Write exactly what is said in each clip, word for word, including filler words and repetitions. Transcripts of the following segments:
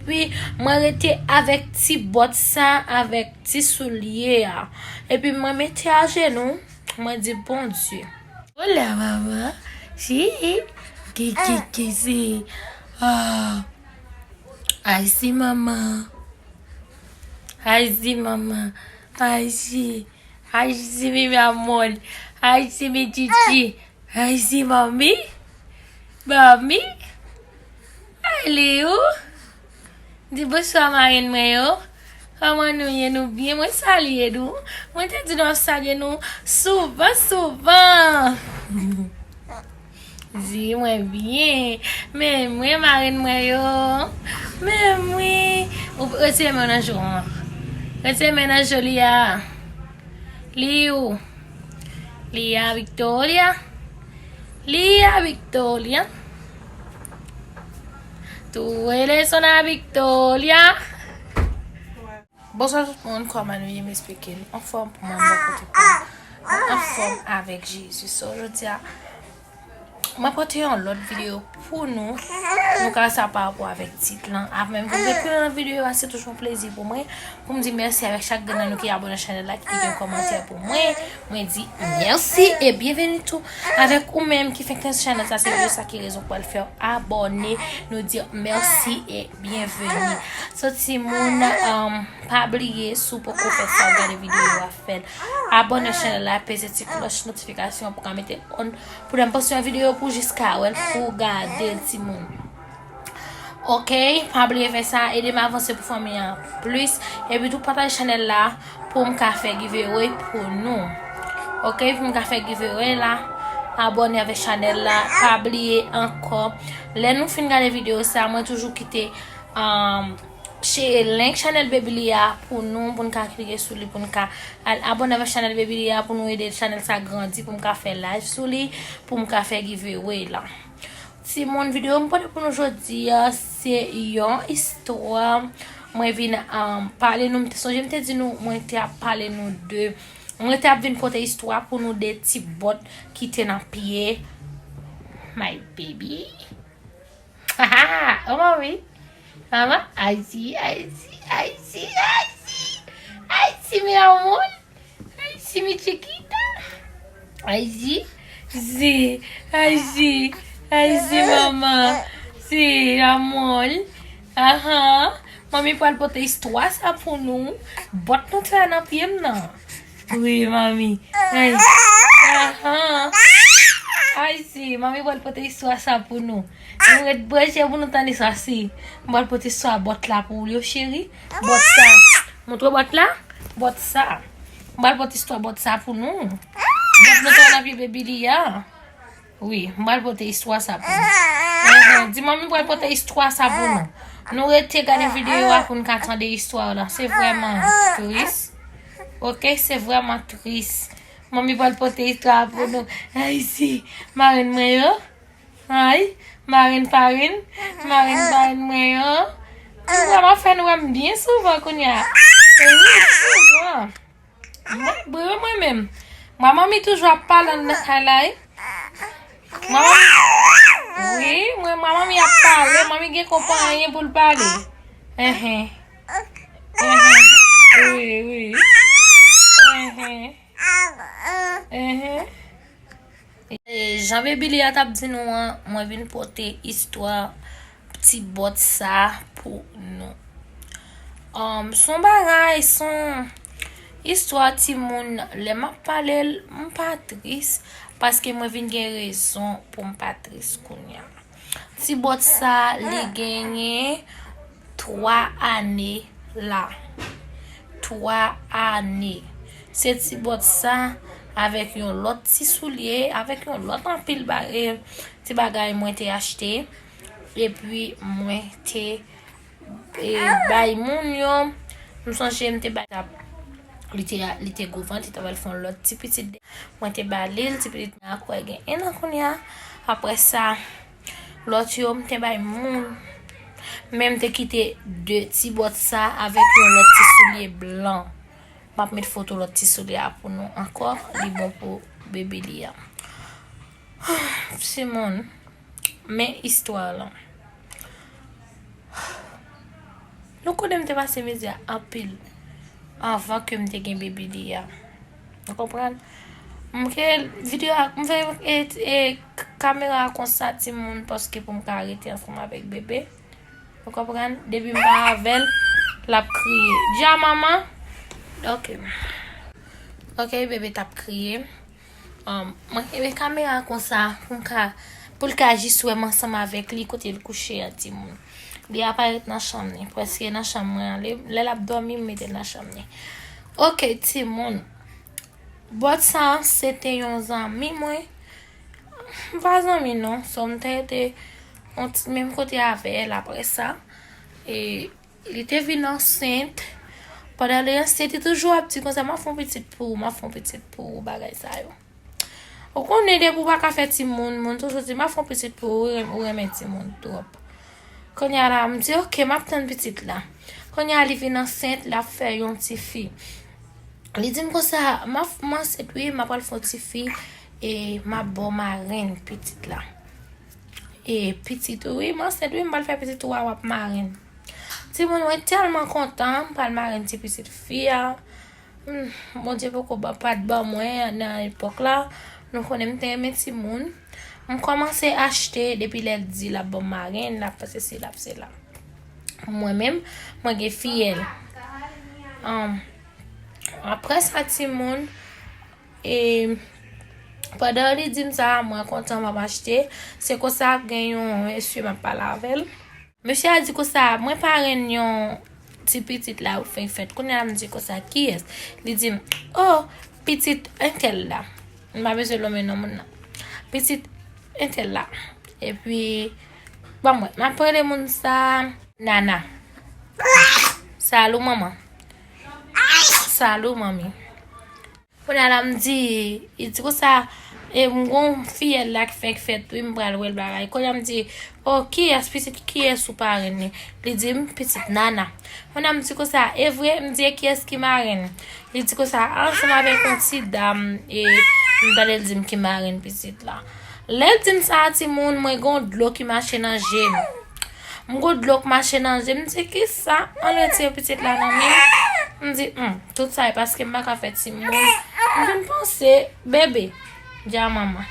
Epi mwen rete avèk ti bòt sa, avèk ti soulye a. Epi mwen mete ajenou, mwen di, Bondye. Hola, mama. Si. Ki, ki, ki, si. Ah. Ay, si, mama. Ay, si, mama. Ay, si. Ay, si, mi amor. Ay, si, mi chichi. Ay, si, mami. Mami. Ay, Leo. Di bonswa, marenn mwen yo. Kòman nou ye? Nou byen? Mwen salye nou. Mwen te di nou ap salye nou souvan, souvan. Di mwen byen. Men mwen, marenn mwen yo. Men mwen. Ou retire men nan jo an. Retire men nan jo li a. Li ou? Li a Victoria. Li a Victoria. Tou ele son a Victoria. Bonswa tout moun, kòman nou ye? M espere ke nou anfòm pou mwen, bò kote pou mwen. Nou anfòm avèk Jezi. So, jodi a, mwen pote yon lòt videyo pou nou. Nou ka sa pa rapò avèk tit lan. Avèk menm ke depi nan videyo a, se toujou yon plezi pou mwen pou m di mèsi avèk chak grenn nan nou ki abòne chanèl la, ki kite yon kòmantè pou mwen. Mwen di mèsi e byenveni tou avèk ou menm ki fenk nan chanèl sa. Se pou sa ki rezon pou al fè w abòne. Nou di mèsi e byenveni. So, timoun, um, pa bliye, si w poko fè sa, w gade videyo a, fè l. Abòne chanèl la, peze ti klòch notifikasyon pou ka mete on, pou lè m poste yon videyo pou w jis ka wè l, pou w gade l, timoun. Ok, pa bliye fè sa, ede m avanse pou fanmi an plis. Epi tou pataje chanèl la pou m ka fè giveaway pou nou. Ok, pou m ka fè giveaway la, abòne avèk chanèl la. Pa bliye ankò, lè nou fin gade videyo sa, mwen toujou kite, um, che-, link chanèl Baby Lia pou nou, pou n ka klike sou li, pou n ka al abòne avèk chanèl Baby Lia, pou nou ede chanèl sa grandi, pou m ka fè live sou li, pou m ka fè giveaway la. Timoun, videyo m pote pou nou jodi a, se yon istwa mwen vin, um, pale nou. M te sonje m te di nou, mwen te ap pale nou de, mwen te ap vin pote istwa pou nou de ti bòt ki te nan pye my baby. Oh, mami. Mama, ay si, ay si, ay si, ay si. Ay si, mi amor. Ay si, mi chiquita. Ay si. Si. Ay si. Ay si, mama. Si, amor. Aha. Mami pral pote istwa sa pou nou. Bòt nou te nan pye m nan. Wi, mami. Ay. Aha. Ay si, mami pral pote istwa sa pou nou. Nou ret branche pou nou tande sa, si. M pral pote istwa bòt la pou ou, yo, cheri. Bòt sa. Montre bòt la. Bòt sa. M pral pote istwa bòt sa pou nou. Bòt nou te nan pye Baby Lia. Wi, m pral pote istwa sa pou nou. Enhen, di manmi pral pote istwa sa pou nou. Nou rete gade videyo a pou n ka tande istwa la. Se vrèman tris. Ok, se vrèman tris. Manmi pral pote istwa pou nou. Ay, si. Marenn mwen yo. Ay, marenn parenn. Marenn parenn mwen yo. Nou vrèman fè nou wè m byen souvan kounye a. Wi, souvan. Mwen, bebe mwen menm. Mwen, manmi toujou ap pale anndan kay la, wi. Mwen, manmi, wi, mwen, mwen, manmi ap pale, manmi gen konpanyen pou l pale. Enhen. Enhen. Wi, wi. Enhen. Enhen. E, jan Baby Lia t ap di nou an, mwen vin pote istwa ti bòt sa pou nou. Um, s on bagay, s on istwa timoun, lè m ap pale l, m pa tris, paske mwen vin gen rezon pou m pa tris kounye a. Ti bòt sa, li genyen twa ane la. Twa ane. Se ti bòt sa, avèk yon lòt ti soulye, avèk yon lòt anpil ba-, e, ti bagay mwen te achte. Epi mwen te, e, bay moun yo. M sonje m te bay, li te, li te gwo vant, li t ap al fè yon lòt ti pitit. Mwen te ba li l, ti pitit mwen a kwè gen en an kounye a. Apre sa, lòt yo m te bay moun. Men m te kite de ti bòt sa avèk yon lòt ti soulye blan. M ap met foto lòt ti soulye a pou nou ankò. Li bon pou Baby Lia. Timoun, men istwa lan. Nou konnen m te pase mizè anpil anvan ke m te gen bebe li a. Ou konprann? M ke videyo a, m fè e, e, k- kamera a konsa timoun paske pou m ka rete ansanm avèk bebe. Ou konprann? Depi m pa avè l, l ap kriye. Di a manman. Ok. Ok, bebe t ap kriye. Um, mwen kenbe kamera konsa pou m ka, pou l ka jis wè m ansanm avèk li kote l kouche an timoun. Li aparèt nan chanm li, prèske nan chanm mwen an. Lè, lè l ap dòmi, m mete l nan chanm li. Ok, timoun. Bòt sa se te yon zanmi mwen. M pa zanmi non, so m te rete yon ti menm kote avè l apre sa. E li te vin ansent. Pandan li ansent, li toujou ap di konsa, m ap fè yon pitit pou ou, m ap fè yon pitit pou ou, bagay sa yo. Ou konnen depi w pa ka fè timoun, moun toujou di, m ap fè yon pitit pou ou, ou renmen, ou renmen timoun twòp. Kounye a la, m di, ok, m ap tann pitit la. Kounye a, li vin ansent, l ap fè yon tifi. Li di m konsa, m ap, m ansent wi, m ap pral fè yon tifi, e m ap ba w marenn pitit la. E pitit ou, wi, m ansent wi, m pral fè pitit ou a, w ap marenn. Timoun, mwen tèlman kontan, m pral marenn ti pitit fi a. Hmm, Bondye poko ban, pa t ban mwen nan epòk la. Nou konnen m te renmen timoun. M kòmanse achte depi lè l di l ap ban m marenn, l ap fè sesi, l ap sela. Mwen menm, mwen gen fiyèl. Um, apre sa, timoun, e pandan li di m sa, mwen kontan, m ap achte. Se konsa, gen yon mesye m ap pale avè l. Mesye a di konsa, mwen parenn yon ti pitit la ou fenk fèt. Kounye a m di konsa, kiyès? Li di m, oh, pitit entèl la. M pa bezwen lonmen non moun nan. Pitit entèl la. Epi, bon, mwen, m ap rele moun sa Nana. Salou, manman. Salou, manmi. Kounye a la m di, li di konsa, e m gon fiyèl la ki fenk fèt wi, m pral wè l bagay. Kounye a m di, oh, kiyès pitit, kiyès ou parenn li? Li di m, pitit Nana. Kounye a m di konsa, e vre? M di, e kiyès ki marenn? Li di konsa, ansanm avèk yon ti dam, e m tande l di m ki marenn pitit la. Lè l di m sa, timoun, mwen gon dlo ki mache nan je m. M gon dlo k mache nan je m, m di, kisa? Ann retire pitit la nan men m. M di, hmm, tout sa e paske m pa ka fè timoun. M vin panse, bebe, di a manman.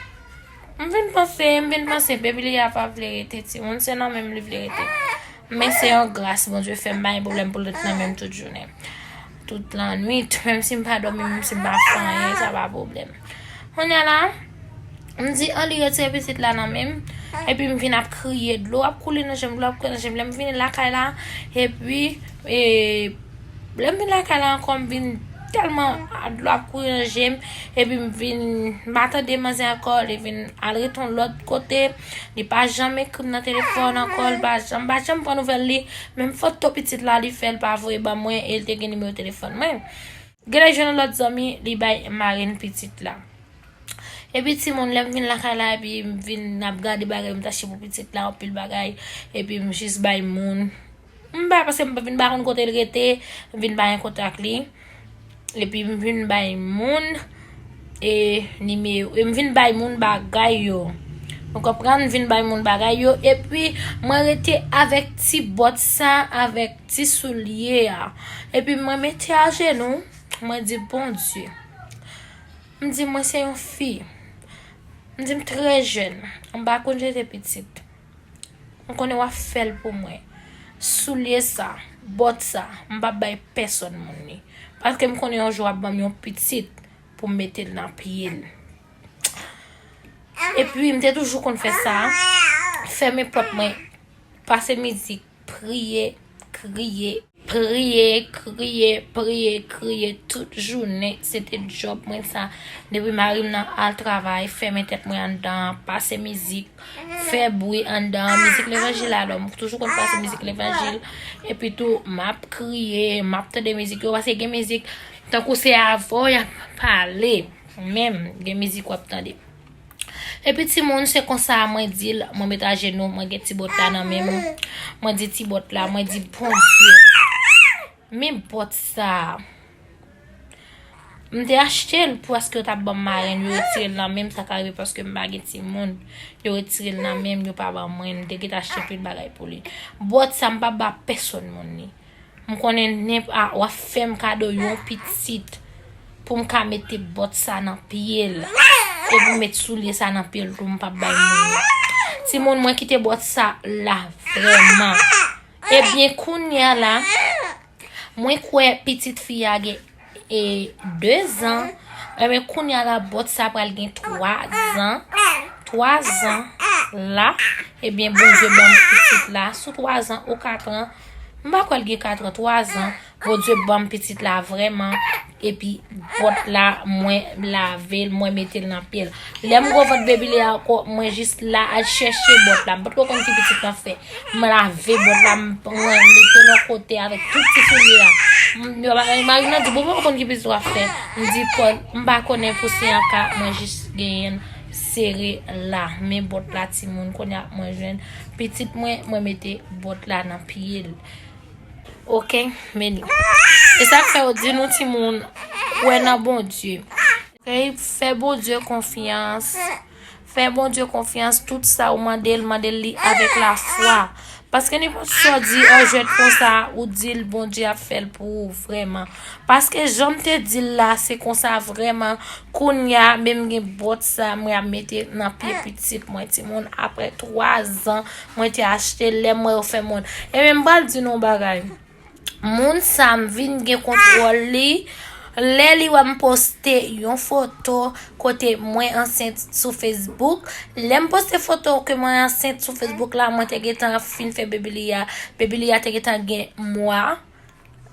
M vin panse, m vin panse, bebe li a pa vle rete timoun, se nan men m li vle rete. Men se yon gras Bondye fè m, pa gen pwoblèm pou l ret nan men m tout jounen. Tout lannwit, menm si m pa dòmi, menm si m pa fè anyen, sa pa pwoblèm. Kounye a la, m di, ann li retire pitit la nan men m. Epi m vin ap kriye, dlo ap koule nan je m, dlo ap koule nan je m. Lè m vini lakay la, epi, e, lè m vin lakay la ankò, m vin tèlman dlo ap koule nan je m. Epi m vin, m pa tande manzè ankò, li vin al ret yon lòt kote. Li pa janm ekri m nan telefòn ankò, li pa janm, m pa janm pran nouvèl li. Menm foto pitit la, li fè, li pa voye ban mwen, e li te gen nimewo telefòn mwen. Genlè jwenn yon lòt zanmi, li bay marenn pitit la. Epi timoun, lè m vin lakay la, epi m vin ap gade bagay, m t achte pou pitit la, anpil bagay, epi m jis bay moun. M bay, paske m vin pa konn kote l rete, m vin bay an kontak li. Epi m vin bay moun, e, nimewo, e m vin bay moun bagay yo. Ou konprann? M vin bay moun bagay yo, epi mwen rete avèk ti bòt sa, avèk ti soulye a. Epi mwen mete ajenou, mwen di, Bondye, m di, mwen se yon fi. M di, m trè jèn. M pa konn jete pitit. M konnen w ap fè l pou mwen. Soulye sa, bòt sa, m p ap bay pèsonn moun li. Paske m konnen yon jou w ap ban m yon pitit pou m mete l nan pye l. Epi, m te toujou konn fè sa. Fèmen pòt mwen, pase mizik, priye, kriye, priye, kriye, priye, kriye tout jounen. Se te djòb mwen sa. Depi mari m nan al travay, fèmen tèt mwen anndan, pase mizik, fè bri anndan, mizik levanjil alò. M toujou konn pase mizik levanjil. Epi tou, m ap kriye, m ap tande mizik yo, paske gen mizik, tankou se avè w y ap pale. Menm, gen mizik w ap tande. Epi timoun, se konsa mwen di l, mwen met ajenou, mwen gen ti bòt la nan men m. Mwen di ti bòt la, mwen di, Bondye, men bòt sa. M te achte l pou aske yo t ap ban m marenn, yo retire l nan men m, sa ka rive paske m pa gen timoun. Yo retire l nan men m, yo pa ban mwen, m te gentan achte anpil bagay pou li. Bòt sa, m p ap ba pèsonn moun li. M konnen nenp a w ap fè m kado yon pitit pou m ka mete bòt sa nan pye l. E pou m met soulye sa nan pye l tou, m p ap bay moun. Timoun, mwen kite bòt sa la vrèman. Ebyen, kounye a la, mwen kwè pitit fi a gen e dezan. Ebyen, kounye a la, bòt sa pral gen twazan. Twazan la. Ebyen, Bondye ban m pitit la. Sou twazan ou katran. M pa kwè l gen katran, twazan. Bondye ban m pitit la vrèman. Epi bòt la, mwen lave l, mwen mete l nan pye l. Lè m gwo vant bebi li a ankò, mwen jis la al chèche bòt la. M potko konn ki pitit mwen fè. Mwen lave bòt la, m mwen mete l yon kote avèk tout ti soulye a. M- yo- Mari m nan di, "Bon, mwen pa konn ki pitit w ap fè." M di, "Pòl, m pa konnen pou se an ka, mwen jis genyen l sere la." Men bòt la, timoun, kounye a mwen jwenn pitit mwen, mwen mete bòt la nan pye l. Oke, men li. E sa k fè yo di nou, timoun, kwè nan Bondye. Oke, fè Bondye konfyans. Fè Bondye konfyans, tout sa ou mande l, mande l li avèk lafwa. Paske nenpòt sa w di an jwèt konsa, ou di l Bondye ap fè l pou ou vrèman. Paske jan m te di l la, se konsa vrèman, kounye a, menm gen bòt sa, mwen ap mete nan pye pitit mwen, timoun, apre twazan, mwen te achte l, lè m wè yo fè moun. Ebyen, m pral di nou yon bagay. Moun sa m vin gen kontwòl li. Lè li wè m poste yon foto kote mwen ansent sou Facebook. Lè m poste foto ke mwen ansent sou Facebook la, mwen te gentan fin fè bebi li a. Bebi li a te gentan gen mwa.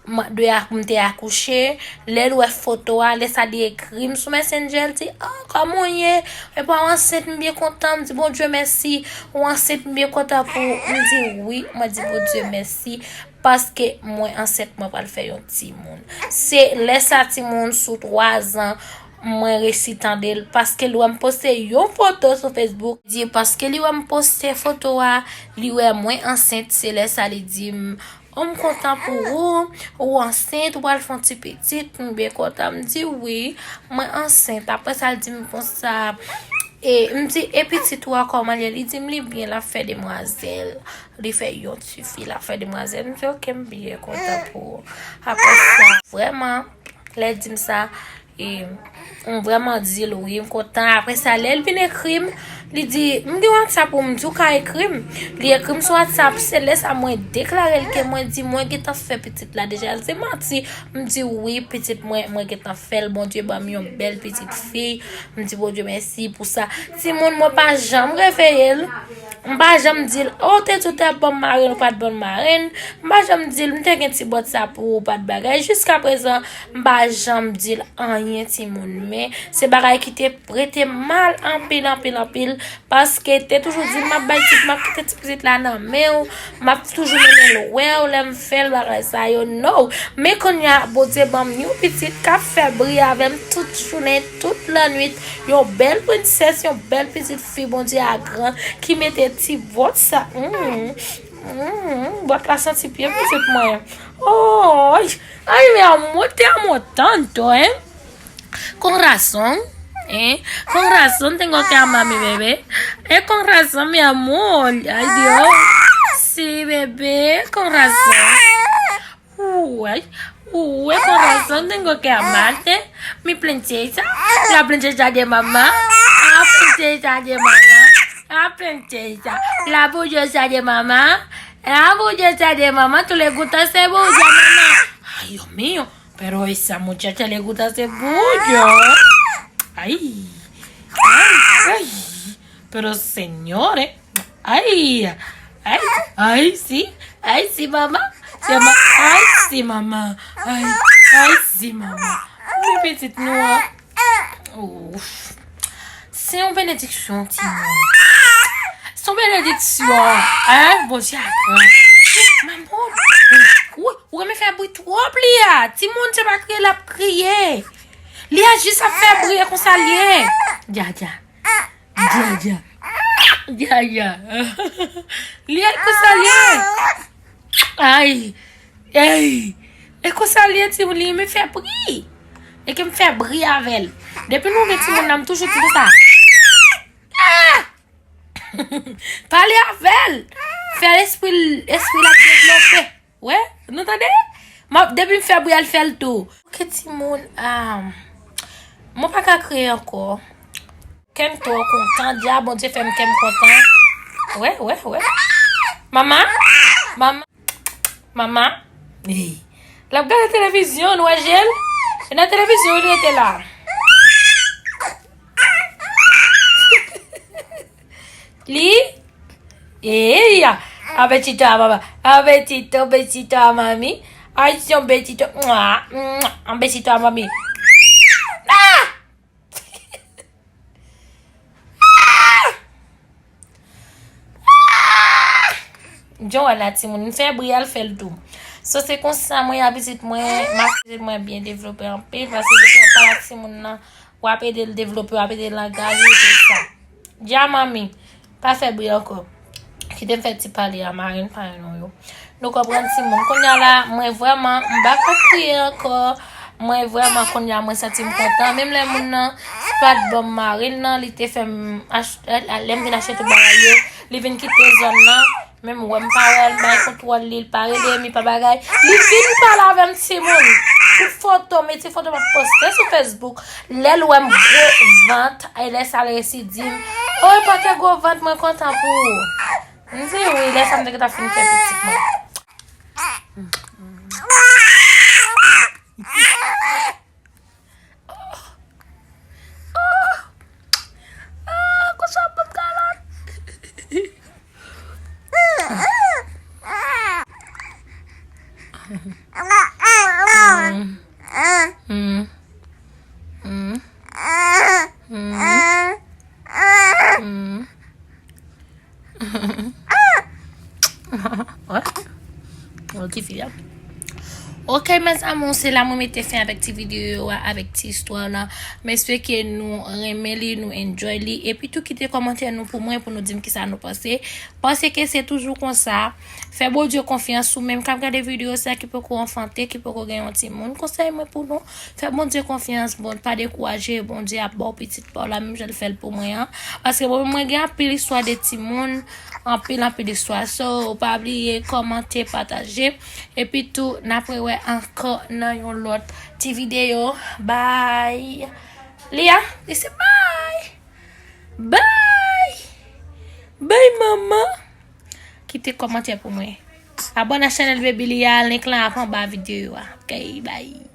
M- de ak- m te akouche. Lè l wè foto a, lè sa li ekri m sou Messenger, l di, "Oh, kòman w ye? Epa w ansent, m byen kontan." M di, "Bondye mèsi, ou ansent, m byen kontan pou ou." M di, "Wi." Mwen di, "Bondye mèsi." Paske mwen ansent, mwen pral fè yon timoun. Se lè sa timoun sou twazan, mwen resi tande l. Paske li wè m poste yon foto sou Facebook. Di, paske li wè m poste foto a, li wè mwen ansent, se lè sa li di m, "Oh, m kontan pou ou, ou ansent, ou pral fè yon ti pitit." M byen kontan, m di, "Wi, mwen ansent." Apre sa, l di m konsa, e m di, "E pitit ou a, kòman l ye?" Li di m li byen, l ap fè demwazèl. Li fè yon ti fi, l ap fè demwazèl. M di, "Oke, m byen kontan pou ou." Apre sa, vrèman, lè l di m sa, e, m vrèman di l, "Wi, m kontan." Apre sa, lè l vin ekri m, li di, "M gen WhatsApp ou," m di, "Ou ka ekri m." Li ekri m sou WhatsApp, se lè sa mwen deklare l ke mwen di, "Mwen gentan fè pitit la deja." L di, "Manti." M di, "Wi, pitit mwen, mwen gentan fè l. Bondye ban m yon bèl pitit fi." M di, "Bondye mèsi pou sa." Timoun, mwen pa janm reveye l. M pa janm di l, "Oh, ou te di w t ap ban m marenn, ou pa t ban m marenn." M pa janm di l, "M te gen ti bòt sa pou ou, ou pa t bagay." Jiskaprezan, m pa janm di l anyen, timoun. Men, se bagay ki te rete mal anpil, anpil, anpil. Paske te toujou di m, "M ap bay ti, m ap kite ti pitit la nan men w. M ap toujou mennen l wè w lè m fè l," bagay sa yo, no. Men kounye a, Bondye ban m yon pitit k ap fè bri avè m tout jounen, tout lannwit. Yon bèl prensès, yon bèl pitit fi Bondye a gran ki mete ti bòt sa. Mm, mm, bòt la santi pye pitit mwen. Oy, ay, mi amor, te amo tanto, eh. Con razón, eh. Con razón tengo que amar mi bebé. Eh, con razón, mi amor. Ay, Dios. Sí, bebé, con razón. Uy, uy, con razón tengo que amarte. Mi princesa, la princesa de mamá. La princesa de mamá. La princesa, la belleza de mamá. La belleza de mamá, tú le gusta ese bella, mamá. Ay, Dios mío, pero esa muchacha le gusta ese bullo. Ay, ay, ay. Pero señores. Ay, ay, ay, sí, ay, sí, mamá. Se ma, ay, sí, mamá. Ay, ay, sí, mamá. Wi, pitit nou an. Ouf. Se yon benediksyon, timoun. Se yon benediksyon. Hein? Bondye a gran. Maman, wi, ou renmen fè bri twòp li a. Timoun, se pa kriye l ap kriye. Li a jis ap fè bri, e konsa l ye. Dja, dja. Dja, dja. Dja, dja. Li e konsa l ye. Ay. Ey. E konsa l ye, timoun, li renmen fè bri. E ke m fè bri avè l. Depi nou gen timoun nan, m toujou di nou sa. Ah! Pale avè l. Fè espri l, espri l ap devlope. Wè, nou tande? M ap, depi m fè bri a, l fè l tou. Ok, timoun, ah, mwen pa ka kriye ankò. Kè m twò kontan. Dja, Bondye fè m kè m kontan. Wè, wè, wè. Mama? Mama? Mama? Hey. L ap gade televizyon, nou wè je l? E nan televizyon, li rete la. Li? Eya! Apetito a mama. Apetito, apetito a mami. Ay, se yon betito. Mwa, mwa, yon betito a mami. Ah! Ah! Jan w wè la, timoun, m fè bri a, l fè l tou. So, se konsa, mwen, a pitit mwen, m ap pitit mwen byen devlope anpil, paske depi w ap pale ak timoun nan, w ap ede l devlope, w ap ede l angaje, tout sa. Dja, manmi, pa fè bri ankò. Kite m fè ti pale a, marenn, parenn nou yo. Nou konprann, timoun. Kounye a la, mwen vrèman, m pa ka kriye ankò. Mwen vrèman, kounye a, mwen santi m kontan. Menm lè moun nan pa t ban m marenn nan, li te fè m ach-, lè m vin achte tout bagay yo, li vin kite zòn nan. Menm wè m pa wè l, m bay kontwòl li, li pa rele m, li pa bagay. Li vin pale avè m, timoun. Tout foto, mete foto m ap poste sou Facebook. Lè l wè m gwo vant, e lè sa l resi di m, "O, e pa te gwo vant, mwen kontan pou ou." M di, "Wi, lè sa m te gentan fin fè pitit mwen." Ah, konsa w ap ban m kalòt. Mm. Mm. Mm. Mm. Mm. Wè. Yon ti fi a. Ok, mes amours, se la mwen mete fen avèk ti videyo a, avèk ti istwa la. M espere ke nou renmen li, nou enjoy li. Epi tou, kite kòmantè nou pou mwen, pou nou di m kisa nou panse. Paske se toujou konsa. Fè Bondye konfyans, ou menm k ap gade videyo sa, ki poko anfante, ki poko gen yon timoun. Konsèy mwen pou nou, fè Bondye konfyans, bon, pa dekouraje, Bondye ap ba w pitit pa w la, menm jan l fè l pou mwen an. Paske mwen, mwen gen anpil istwa de timoun, anpil, anpil istwa. So, pa bliye kòmante, pataje. Epi tou, n ap rewè ankò nan yon lòt ti videyo. Bye. Lia, li se bye. Bye. Bye, manman. Kite kòmantè pou mwen. Abòne a chanèl Baby Lia, link lan ap anba videyo a. Ok, bye.